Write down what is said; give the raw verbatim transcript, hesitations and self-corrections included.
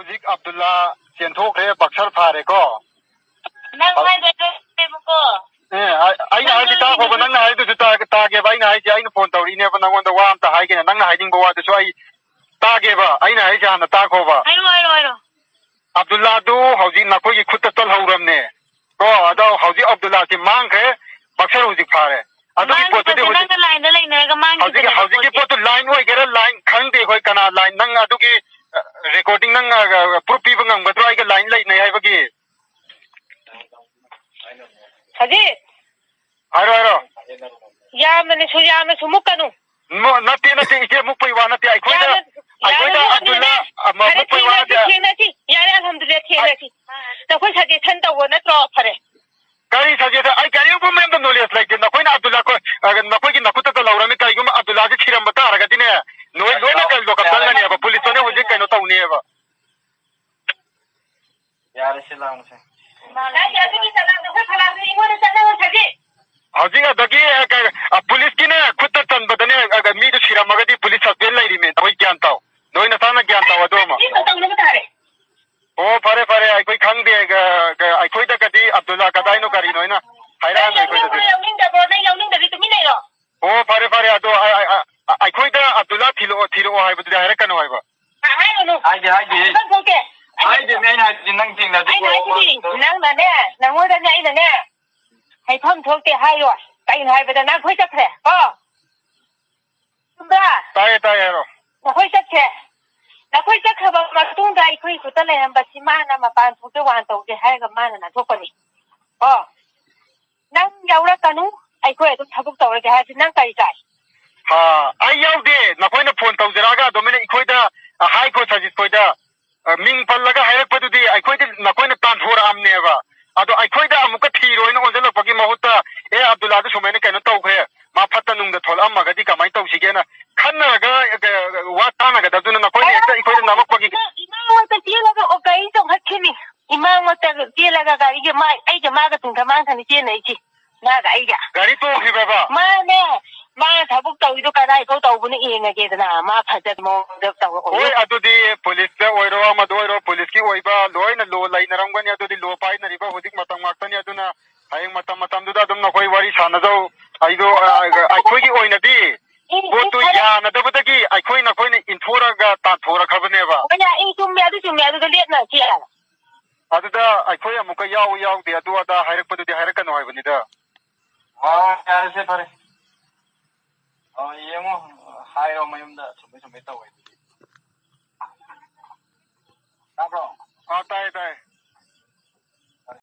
ꯍꯧꯖꯤꯛ ꯑꯕꯗꯨꯜꯂꯥ ꯆꯦꯟꯊꯣꯛꯈ꯭ꯔꯦ, ꯕꯛꯁꯔ ꯐꯥꯔꯦꯀꯣ꯫ ꯅꯪ ꯍꯥꯏꯗꯣ ꯑꯩ ꯂꯣꯏ ꯇꯥꯏꯕꯀꯣ꯫ ꯑꯦ, ꯑꯩ-, ꯑꯩꯅ ꯅꯪ ꯍꯥꯏꯔꯤꯁꯦ ꯍꯥꯏꯗꯣ ꯇꯥꯈꯣꯕ, ꯅꯪꯅ ꯍꯥꯏꯗꯨꯁꯨ ꯇꯥ-, ꯇꯥꯒꯦꯕ꯫ ꯑꯩꯅ ꯍꯥꯏꯁꯦ, ꯑꯩꯅ ꯐꯣꯟ ꯇꯧꯔꯛꯏꯅꯦꯕ, ꯅꯪꯉꯣꯟꯗ ꯋꯥ ꯑꯝꯇ ꯍꯥꯏꯒꯦꯅ꯫ ꯅꯪꯅ ꯍꯥꯏꯅꯤꯡꯕ ꯋꯥꯗꯨꯁꯨ ꯑꯩ ꯇꯥꯒꯦꯕ꯫ ꯑꯩꯅ ꯍꯥꯏꯁꯦ ꯍꯥꯟꯅ ꯇꯥꯈꯣꯕ꯫ ꯍꯥꯏꯔꯣ, ꯍꯥꯏꯔꯣ, ꯍꯥꯏꯔꯣ꯫ ꯑꯕꯗꯨꯜꯂꯥꯗꯨ ꯍꯧꯖꯤꯛ ꯅꯈꯣꯏꯒꯤ ꯈꯨꯠꯇ ꯆꯠꯍꯧꯔꯕꯅꯦ꯫ ꯀꯣ, ꯑꯗꯣ ꯍꯧꯖꯤꯛ ꯑꯕꯗꯨꯜꯂꯥꯁꯤ ꯃꯥꯡꯈ꯭ꯔꯦ, ꯕꯛꯁꯔ ꯍꯧꯖꯤꯛ ꯐꯥꯔꯦ꯫ ꯑꯗꯨꯒꯤ ꯄꯣꯠꯇꯨꯗꯤ ꯃꯥꯡꯈꯤꯕꯁꯦ ꯍꯧꯖꯤꯛ, ꯅꯪꯅ ꯂꯥꯏꯟꯗ ꯂꯩꯅꯔꯒ ꯍꯧꯖꯤꯛ, ꯃꯥꯡꯈꯤꯕꯅꯦꯕ ꯍꯧꯖꯤꯛꯀꯤ ꯄꯣꯠꯁꯦ꯫ ꯄꯣꯠꯇꯨ ꯂꯥꯏꯟ ꯑꯣꯏꯒꯦꯔꯥ, ꯂꯥꯏꯟ ꯈꯪꯗꯦ ꯑꯩꯈꯣꯏ ꯀꯅꯥ ꯂꯥꯏꯟ, ꯅꯪ ꯑꯗꯨꯒꯤ, ꯑ, ꯔꯦꯀꯣꯔꯗꯤꯡ ꯅꯪ, ꯑ, ꯑ, ꯄ꯭ꯔꯨꯐ ꯄꯤꯕ ꯉꯝꯒꯗ꯭ꯔꯣ ꯑꯩꯒ ꯂꯥꯏꯟ ꯂꯩꯅꯩ ꯍꯥꯏꯕꯒꯤ? ꯁꯖꯤꯠ! ꯍꯥꯏꯔꯣ, ꯍꯥꯏꯔꯣ꯫ ꯌꯥꯝꯅꯅꯦ ꯁꯨ-, ꯌꯥꯝꯅꯁꯨ ꯃꯨꯛꯀꯅꯨ꯫ ꯃꯨ-, ꯅꯠꯇꯦ, ꯅꯠꯇꯦ, ꯏꯆꯦ, ꯃꯨꯛꯄꯩ ꯋꯥ ꯅꯠꯇꯦ꯫ ꯑꯩꯈꯣꯏꯗ, ꯌꯥꯔꯦ, ꯌꯥꯔꯦ, ꯑꯩꯈꯣꯏꯗ ꯌꯥꯔꯦ, ꯑꯕꯗꯨꯜꯂꯥ, ꯌꯥꯔꯦ꯫ ꯑ, ꯃ-, ꯐꯔꯦ, ꯃꯨꯛꯄꯩ ꯋꯥ ꯊꯦꯡꯅꯁꯤ, ꯅꯠꯇꯦ꯫ ꯊꯦꯡꯅꯁꯤ꯫ ꯌꯥꯔꯦ, ꯑꯜꯍꯝꯗꯨꯂꯤꯜꯂꯥ, ꯊꯦꯡꯅꯁꯤ꯫ ꯅꯈꯣꯏ ꯁꯖꯦꯁꯟ ꯇꯧꯕ ꯅꯠꯇ꯭ꯔꯣ? ꯐꯔꯦ꯫ ꯀꯔꯤ ꯁꯖꯦꯁꯟ? ꯑꯩ ꯀꯔꯤꯒꯨꯝꯕ ꯃꯔꯝꯗ ꯅꯣꯂꯦꯖ ꯂꯩꯇꯦ꯫ ꯅꯈꯣꯏꯅ ꯑꯕꯗꯨꯜꯂꯥ ꯀꯣ-, ꯑ, ꯅꯈꯣꯏꯒꯤ ꯅꯈꯨꯠꯇ ꯂꯧꯔꯝꯃꯤ꯫ ꯀꯔꯤꯒꯨꯝꯕ ꯑꯕꯗꯨꯜꯂꯥꯁꯦ ꯁꯤꯔꯝꯕ ꯇꯥꯔꯒꯗꯤꯅꯦ, ꯅꯣꯏ ꯂꯣꯏꯅ ꯀꯩ ꯂꯣꯀꯞ ꯆꯪꯒꯅꯦꯕ, ꯄꯨꯂꯤꯁꯇꯅꯦ ꯍꯧꯖꯤꯛ ꯀꯩꯅꯣ ꯇꯧꯅꯦꯕ꯫ ꯌꯥꯔꯦ, ꯁꯤ ꯂꯥꯡꯅꯨꯁꯦ꯫ ꯅꯪꯒꯤ ꯑꯗꯨꯒꯤ ꯆꯠꯂꯝꯗꯣ ꯑꯩꯈꯣꯏ ꯐꯂꯥꯡꯗꯣ ꯑꯩꯉꯣꯟꯗ ꯆꯠꯅꯕ ꯁꯥꯖꯤ꯫ ꯍꯧꯖꯤꯛ ꯑꯗꯒꯤ, ꯑ, ꯀ-, ꯑ, ꯄꯨꯂꯤꯁꯀꯤꯅꯦ ꯈꯨꯠꯇ ꯆꯟꯕꯗꯅꯦ, ꯑ, ꯃꯤꯗꯨ ꯁꯤꯔꯝꯃꯒꯗꯤ ꯄꯨꯂꯤꯁ ꯁꯁꯄꯦꯟ ꯂꯩꯔꯤꯃꯦ꯫ ꯅꯈꯣꯏ ꯒ꯭ꯌꯥꯟ ꯇꯥꯎ꯫ ꯅꯣꯏ ꯅꯁꯥꯅ ꯒ꯭ꯌꯥꯟ ꯇꯥꯎ ꯑꯗꯨ ꯑꯃ꯫ ꯁꯤ ꯇꯧꯅꯕ ꯇꯥꯔꯦ꯫ ꯑꯣ, ꯐꯔꯦ, ꯐꯔꯦ, ꯑꯩꯈꯣꯏ ꯈꯪꯗꯦ꯫ ꯑ, ꯀ-, ꯑꯩꯈꯣꯏꯗꯒꯗꯤ ꯑꯕꯗꯨꯜꯂꯥ ꯀꯗꯥꯏꯅꯣ ꯀꯔꯤꯅꯣ ꯍꯥꯏꯅ ꯍꯥꯏꯔꯛꯑꯅꯨ ꯅꯪ ꯑꯩꯈꯣꯏꯗꯗꯤ꯫ ꯌꯥꯎꯅꯤꯡꯕ꯭ꯔꯣ, ꯌꯥꯎꯅꯤꯡꯗꯕ꯭ꯔꯣ? ꯅꯪ ꯌꯥꯎꯅꯤꯡꯗ꯭ꯔꯗꯤ ꯇꯨꯃꯤꯟ ꯂꯩꯔꯣ꯫ ꯑꯣ, ꯐꯔꯦ, ꯐꯔꯦ, ꯑꯗꯣ ꯑ-, ꯑ-, ꯑ-, ꯑꯩꯈꯣꯏꯗ ꯑꯕꯗꯨꯜꯂꯥ ꯊꯤꯜꯂꯛꯑꯣ, ꯊꯤꯔꯛꯑꯣ ꯍꯥꯏꯕꯗꯨꯗꯤ ꯍꯥꯏꯔꯛꯀꯅꯨ ꯍꯥꯏꯕ꯫ ꯍꯥꯏꯔꯨꯅꯨ꯫ ꯍꯥꯏꯗꯦ, ꯍꯥꯏꯗꯦ꯫ ꯍꯥꯏꯐꯝ ꯊꯣꯛꯇꯦ꯫ ꯑꯩ ꯍꯥꯏꯗꯦꯃꯤ, ꯑꯩꯅ ꯍꯥꯏꯗꯤ ꯅꯪ ꯊꯦꯡꯅꯗꯤ ꯑꯩꯅ ꯍꯥꯏꯁꯤꯗꯤ, ꯅꯪꯅꯅꯦ, ꯅꯉꯣꯟꯗꯅꯦ ꯑꯩꯅꯅꯦ, ꯍꯥꯏꯐꯝ ꯊꯣꯛꯇꯦ ꯍꯥꯏꯌꯣ꯫ ꯀꯩꯅꯣ ꯍꯥꯏꯕꯗ ꯅꯈꯣꯏ ꯆꯠꯈ꯭ꯔꯦ, ꯀꯣ? ꯆꯨꯝꯕ꯭ꯔꯥ? ꯇꯥꯏꯌꯦ, ꯇꯥꯏꯌꯦ, ꯍꯥꯏꯔꯣ꯫ ꯅꯈꯣꯏ ꯆꯠꯈ꯭ꯔꯦ꯫ ꯅꯈꯣꯏ ꯆꯠꯈ꯭ꯔꯕ ꯃꯇꯨꯡꯗ ꯑꯩꯈꯣꯏ ꯈꯨꯠꯇ ꯂꯩꯔꯝꯕꯁꯤ ꯃꯥꯅ ꯃꯄꯥꯟ ꯊꯣꯛꯇꯦ, ꯋꯥꯟ ꯇꯧꯗꯦ ꯍꯥꯏꯔꯒ ꯃꯥꯅ ꯅꯥꯟꯊꯣꯛꯄꯅꯤ꯫ ꯀꯣ? ꯅꯪ ꯌꯥꯎꯔꯛꯀꯅꯨ, ꯑꯩꯈꯣꯏ ꯑꯗꯨꯝ ꯊꯕꯛ ꯇꯧꯔꯒꯦ ꯍꯥꯏꯔꯗꯤ ꯅꯪ ꯀꯔꯤ ꯀꯥꯏ? ꯍꯥ, ꯑꯩ ꯌꯥꯎꯗꯦ꯫ ꯅꯈꯣꯏꯅ ꯐꯣꯟ ꯇꯧꯖꯔꯛꯑꯒ ꯑꯗꯨꯃꯥꯏꯅ ꯑꯩꯈꯣꯏꯗ, ꯑ, ꯍꯥꯏꯈꯣ ꯁꯖꯤꯠ ꯈꯣꯏꯗ, ꯑ, ꯃꯤꯡ ꯄꯜꯂꯒ ꯍꯥꯏꯔꯛꯄꯗꯨꯗꯤ ꯑꯩꯈꯣꯏꯗꯤ ꯅꯈꯣꯏꯅ ꯇꯥꯟꯊꯣꯔꯛꯑꯝꯅꯦꯕ꯫ ꯑꯗꯣ ꯑꯩꯈꯣꯏꯗ ꯑꯃꯨꯛꯀ ꯊꯤꯔꯣꯏꯅ ꯑꯣꯟꯁꯤꯜꯂꯛꯄꯒꯤ ꯃꯍꯨꯠꯇ, "ꯑꯦ, ꯑꯕꯗꯨꯜꯂꯥꯗꯨ ꯁꯨꯃꯥꯏꯅ ꯀꯩꯅꯣ ꯇꯧꯈ꯭ꯔꯦ, ꯃꯥ ꯐꯠꯇ ꯅꯨꯡꯗ ꯊꯣꯛꯂꯛꯑꯝꯃꯒꯗꯤ ꯀꯃꯥꯏꯅ ꯇꯧꯁꯤꯒꯦꯅ" ꯈꯟꯅꯔꯒ, ꯑ, ꯋꯥ ꯇꯥꯟꯅꯒꯗꯕꯗꯨꯅ ꯅꯈꯣꯏꯅ ꯍꯦꯛꯇ ꯑꯩꯈꯣꯏꯗ ꯅꯝꯃꯛꯄꯒꯤ꯫ ꯏꯃꯥ ꯃꯉꯣꯟꯗ ꯆꯦꯜꯂꯒ, ꯑꯣ, ꯒꯥꯔꯤ ꯇꯣꯡꯈꯠꯈꯤꯅꯤ꯫ ꯏꯃꯥ ꯃꯉꯣꯟꯗ ꯆꯦꯜꯂꯒ ꯒꯥꯔꯤꯒꯤ ꯃꯥ, ꯑꯩꯒ ꯃꯥꯒ ꯇꯨꯡꯗ ꯃꯥꯡꯊꯅꯤ ꯆꯦꯟꯅꯩꯁꯤ꯫ ꯃꯥꯒ ꯑꯩꯒ꯫ ꯒꯥꯔꯤ ꯇꯣꯡꯈꯤꯕ꯭ꯔꯕ? ꯃꯥꯅꯦ꯫ ꯃꯥꯅ ꯊꯕꯛ ꯇꯧꯔꯤꯗꯣ ꯀꯗꯥꯏꯐꯥꯎ ꯇꯧꯕꯅꯣ ꯌꯦꯡꯉꯒꯦꯗꯅ, ꯃꯥ ꯐꯖꯕ ꯃꯑꯣꯡꯗ ꯇꯧꯔꯛꯑꯣ꯫ ꯍꯣꯏ, ꯑꯗꯨꯗꯤ ꯄꯨꯂꯤꯁꯇ ꯑꯣꯏꯔꯣ, ꯑꯃꯗ ꯑꯣꯏꯔꯣ, ꯄꯨꯂꯤꯁꯀꯤ ꯑꯣꯏꯕ ꯂꯣꯏꯅ ꯂꯣ ꯂꯩꯅꯔꯝꯒꯅꯤ꯫ ꯑꯗꯨꯗꯤ ꯂꯣ ꯄꯥꯏꯅꯔꯤꯕ ꯍꯧꯖꯤꯛ ꯃꯇꯝ ꯉꯥꯛꯇꯅꯤ꯫ ꯑꯗꯨꯅ ꯍꯌꯦꯡ ꯃꯇꯝ ꯃꯇꯝꯗꯨꯗ ꯑꯗꯨꯝ ꯅꯈꯣꯏ ꯋꯥꯔꯤ ꯁꯥꯟꯅꯖꯧ꯫ ꯑꯩꯗꯣ, ꯑ, ꯑꯩꯈꯣꯏꯒꯤ ꯑꯣꯏꯅꯗꯤ ꯄꯣꯠꯇꯨ ꯌꯥꯅꯗꯕꯗꯒꯤ ꯑꯩꯈꯣꯏ ꯅꯈꯣꯏꯅ ꯏꯟꯊꯣꯔꯛꯑꯒ ꯇꯥꯟꯊꯣꯔꯛꯈ꯭ꯔꯕꯅꯦꯕ꯫ ꯍꯣꯏꯅꯦ, ꯑꯩ ꯆꯨꯝꯃꯦ, ꯑꯗꯨ ꯆꯨꯝꯃꯦ, ꯑꯗꯨꯗ ꯂꯦꯞꯅꯁꯤ꯫ ꯑꯗꯨꯗ ꯑꯩꯈꯣꯏ ꯑꯃꯨꯛꯀ ꯌꯥꯎ ꯌꯥꯎꯗꯦ, ꯑꯗꯨ ꯑꯗꯥ ꯍꯥꯏꯔꯛꯄꯗꯨꯗꯤ ꯍꯥꯏꯔꯛꯀꯅꯨ ꯍꯥꯏꯕꯅꯤꯗ꯫ ꯑꯣ, ꯌꯥꯔꯦꯁꯦ, ꯐꯔꯦ꯫ ꯑꯣ, ꯌꯦꯡꯉꯣ, ꯍꯥꯏꯔꯣ ꯃꯌꯨꯝꯗ ꯁꯨꯝꯃꯥꯏ ꯁꯨꯝꯃꯥꯏ ꯇꯧꯋꯦ ꯑꯗꯨꯗꯤ꯫